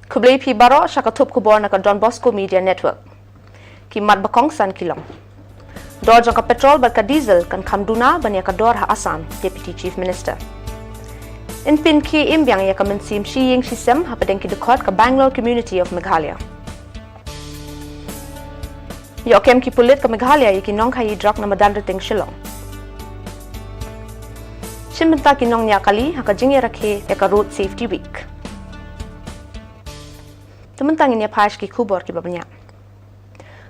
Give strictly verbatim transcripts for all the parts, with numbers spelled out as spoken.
Khublei phi baroh sha ka thup khubor na ka Don Bosco Media Network. Ki mat ba kongsan ki long: Dor jong ka petrol bad ka diesel kan kham duna ban ïa ka dor ha Assam, Deputy Chief Minister. Yn pynkhie im biang ïa ka mynsiem shi ïing shi sem hapdeng ki dkhot ka Bangalore Community of Meghalaya. Ïoh kem ki pulit ka Meghalaya ïa ki nongkhaïi drok na madan Rting Shillong. Shim bynta ki nongñiah kali ha ka jingïarakhe ïa ka Road Safety Week. Te mynta ngin ïa phai sha ki khubor kiba bniah.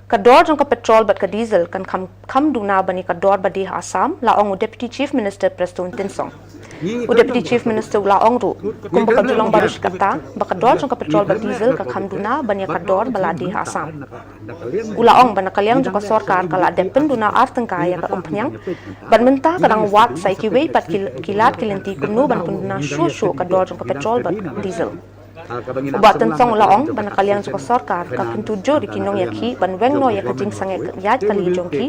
Ka dor jong ka petrol bad ka diesel kan kham kham duna ban ïa ka dor ba die ha Assam, la ong u Deputy Chief Minister Prestone Tynsong. U Deputy Chief Minister u la ong ruh, kumba ka ju long baroh shi katta, ba ka dor jong ka petrol bad diesel ka kham duna ban ïa ka dor ba la die ha Assam. U la ong ba na ka liang jong ka sorkar ka la dep pynduna ar tyngka ïa ka umphniang, bad mynta ka dang wad sa ïa kiwei pat ki, ki lad ki lynti kumno ban pynduna shuh shuh ka dor jong ka petrol bad diesel. U Bah Tynsong u la ong ba na ka liang jong ka sorkar ka kyntu jur ïa ki nongïakhih ban weng noh ïa ka jingsangeh ïaid kali jong ki,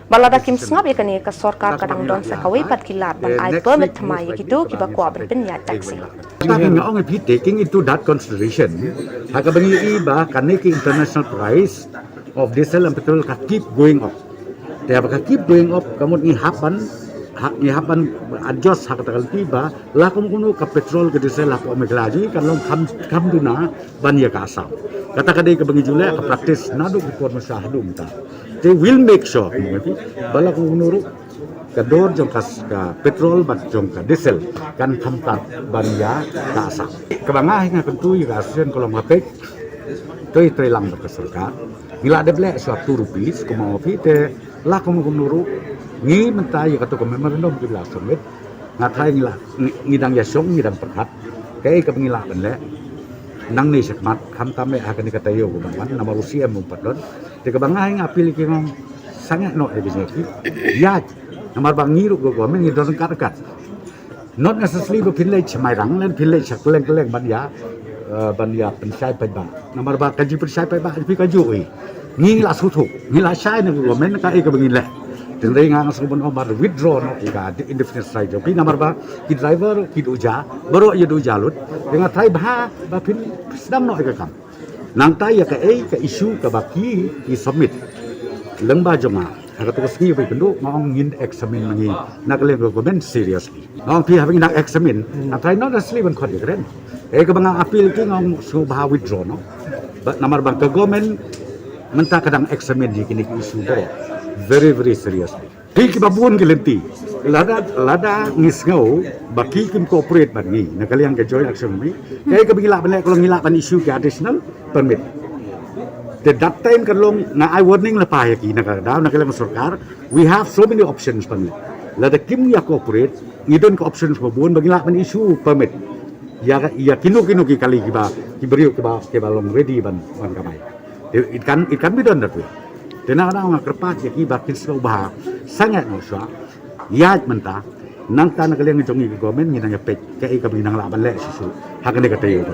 bad lada kim sngap ïa kane ka sorkar ka dang don sa kawei pat ki lad ban ai permit thymmai ïa kito kiba kwah ban pynïaid taxi. Taking, nga ong, if he taking into that consideration, ha kaba ngi ïohi ba kane ka international price of diesel and petrol ka keep going up. Te ba ka keep going up, ka mut ngi hap ban, ha, ngi hap ban adjust ha kata ka lynti ba la kum kumno ka petrol ka diesel ha ka Meghalaya jong ngi kan long kham, kham duna ban ïa ka Assam. Kata ka dei kaba ngi ju leh ka practice naduh ki por mynshwa haduh mynta. Te we'll make sure, kumno ngi, ba la kum kumno ruh ka dor jong ka, ka petrol bad jong ka diesel kan kham tad ban ïa ka Assam. Kaba nga hi nga kyntu ïa ka Association ka long ba peit, trei trei lang bad ka sorkar. Ngi la dep leh shuwa two rupees, kumno phi te la kumno kumno ruh. Ngi mynta ïa kato ka memorandum ki la submit. Nga tharai ngi la, ngi, ngi dang ïa shong, ngi dang pyrkhat kaei kaba ngi lah ban leh nangne shakhmat, khamtam eh ha kane ka taïew kaba ngan, namar u C M um pat don. Te kaba nga hi nga appeal ïa ki, nga ong sangeh noh ïa ki jingïakhih. Ïaid, namar ba ngi ruh ka government ngi don ryngkat ryngkat. Not necessarily ba phin leit sha Mairang, lane phin leit sha kylleng kylleng ban ïa, eh, ban ïa pynshai paidbah. Namar ba ka jingpynshai paidbah jong phi kajuh hi. Ngi la sngewthuh, ngi la shai na ka government kaei kaba ngin leh. Te hynrei nga nga sngewbha ban ong ba withdraw noh ïa ka indefinite strike jong phi, namar ba ki driver ki duh ja, baroh ïa duh ja lut. Te nga tharai bha ba phin sdang noh ïa ka kam. Nangta ïa kaei ka issue kaba ki, ki submit lyngba jong nga ha kato ka sngi ba ïakynduh, nga ong ngin examine ma ngi na ka liang ka government seriously. Nga ong phi haba ngi dang examine, nga tharai not necessarily ban khot ïa kren. Kaei kaba nga appeal ïa ki, nga ong sngewbha withdraw noh. Ba namar ba ka government mynta ka dang examine ïa kine ki issue baroh very, very seriously. Hi kiba bun ki lynti. Lada, lada ngi sngew ba ki kim cooperate bad ngi na ka liang ka Joint Action Committee, kaei kaba ngi lah ban leh ka long ngi lah ban issue ki additional permit. Te that time kan long, nga ai warning lypa ïa ki na ka daw na ka liang sorkar. We have so many options ban leh. Lada kim ïa cooperate, ngi don ka options ba bun ba ngi lah ban issue permit ïa, ïa kino kino ki kali kiba, ki briew kiba, kiba long ready ban, ban kamai. It can, it can be done that way. Te na ka daw nga kyrpad ïa ki ba kin sngewbha sangeh noh shuwa. Ïaid mynta, nangta na ka liang jong ngi ka government ngi nang ïa peit kaei kaba ngi nang lah ban leh shuh shuh ha kane ka taïew.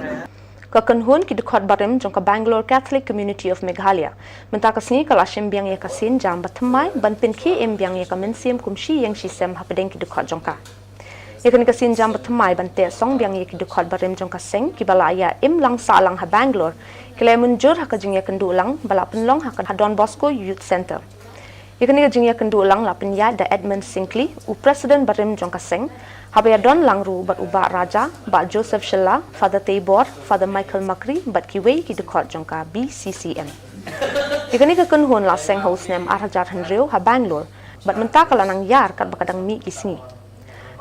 Ka kynhun ki dkhot barim jong ka Bangalore Catholic Community of Meghalaya mynta ka sngi ka la shim biang ïa ka sienjam bathymmai ban pynkhie im biang ïa ka mynsiem kum shi ïing shi sem hapdeng ki dkhot jong ka. Ïa kane ka sienjam bathymmai ban teh song biang ïa ki dkhot barim jong ka seng kiba la ïa im lang sah lang ha Bangalore, ki la ïa mynjur ha ka jingïakynduh lang ba la pynlong ha ka, ha Don Bosco Youth Centre. Ïa kane ka jingïakynduh lang la pynïaid da Edmund Syngkli, u president barim jong ka seng, haba ïadon lang ruh bad u Bah Raja, Bah Joseph Shylla, Father Teibor, Father Michael Makri bad kiwei ki dkhot jong ka B C C M. Ïa kane ka kynhun la seng ha u snem ar hajar hynriew ha Bangalore, bad mynta ka la nang ïar katba ka dang mih ki sngi.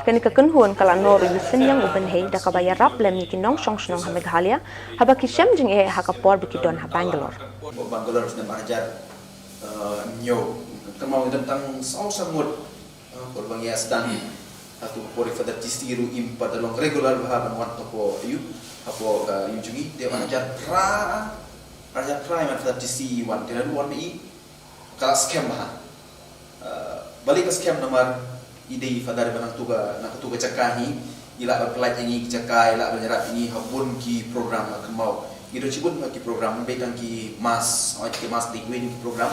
Kane ka kynhun ka la noh ruh ïa u synñiang u bynhei da kaba ïarap lem ïa ki nongshong shnong ha Meghalaya haba ki shem jingeh ha ka por ba ki don ha Bangalore. Bangalore snem ar hajar, eh, hynñiew. Ka mut don tang saw saw ngut, eh, por ba ngi ïa sdang. Hato ka por i Father T C ruh im pat da long regular bha ban wan hapoh ïew, hapoh ka ïew jong ngi. Te ar hajar phra, ar hajar phra i wan Father T C i wan, te naduh wan ba i ka la skhem bha. Eh, balei ka skhem? Namar i dei i Father ba na katu ka, na katu ka jaka hi, i lah ban pynlait ïa ngi ki jaka, i lah ban ïarap ïa ngi ha bun ki program ha kynmaw. Ngi don shibun ki program, bad tang ki mass, ki mass dei kiwei ki program.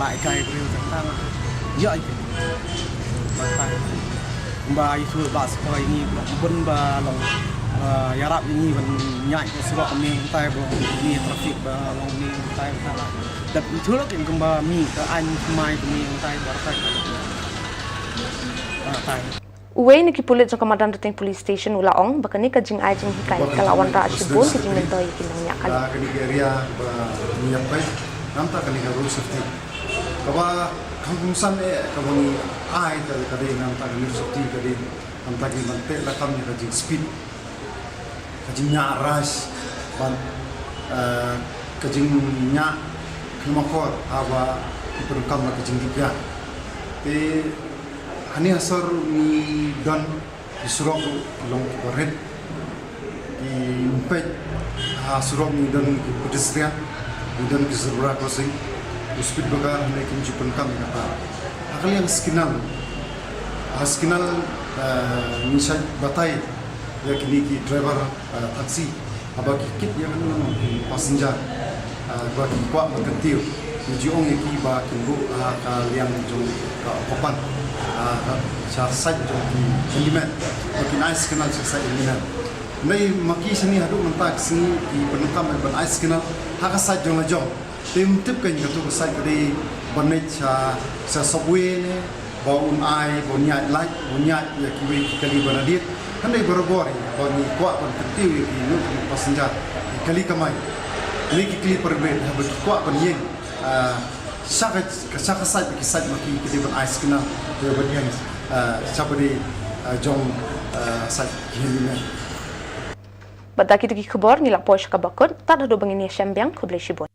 lah ïa kai briew tang tang. Ïa ïa kai. Ba kai. Ba ïa tu ba sa koi ni ba bun ba long. Ba ïarap ïa ni ban ñiah ïa surok ni tai ba long ni traffic ba long ni tai ba. Dap ïa tu lok ïa kumba mi ka aiñ mai ni tai ba kai. Ba kai. Uwei na ki pulit jong ka Madanrting Police Station u la ong ba kane ka jingai jinghikai ka la wanrah shibun ka jingmyntoi ïa ki nongñiah kali. Ah, kane ka area ba ngi ïa peit, namta kane ka road safety. Kaba kham kongsan eh, kaba ngi ai ka, ka dei namta ka road safety, ka dei namta ki ban teh lakam ïa ka jingspeed. Ka jingñiah rush bad, eh, ka jingñiah khlem akor haba ki pyndonkam la ka jingdih biang. Te hangne ha sor ngi don ki surok ruh ki long kiba rit. Ngi peit ha surok ngi don ki pedestrian, ngi don ki zebra crossing, ki speed breaker, hangne kim ju pyndonkam ïa kata. Ha ka liang signal, ha signal, eh, ngi shait batai ïa kine ki driver, eh, taxi haba ki kit ïa kano kano ki passenger, eh, ba ki kwah ban kyntiew. Ngi ju ong ïa ki ba kin buh ha ka liang jong ka Okapam, eh, sha side jong ki handyman, ba kin ai signal sha side handyman. Hynrei ma ki shane haduh mynta ka sngi ki pyndonkam ban ai signal ha ka side jong la jong. Te ym tip kein kato ka side ka dei ban leit sha, sha subway ne, ba un ai, ba un ñiah light, ba un ñiah ïa kiwei ki kali ba na diet. Hynrei barabor ïa ba ngi kwah ban kyntiew ïa ki, ïa ki passenger, ki kali kamai, ne ki kali peribet, haba ki kwah ban ïeng, ah, sha ka, sha ka side, ki side ma ki, ki dei ban ai signal ïa ban ïeng, ah, sha ba dei, ah, jong, ah, side ki handyman. Bad da kita ki khubor ngi la poi sha kaba kut, tad haduh ba ngin ïashem biang, khublei shibun.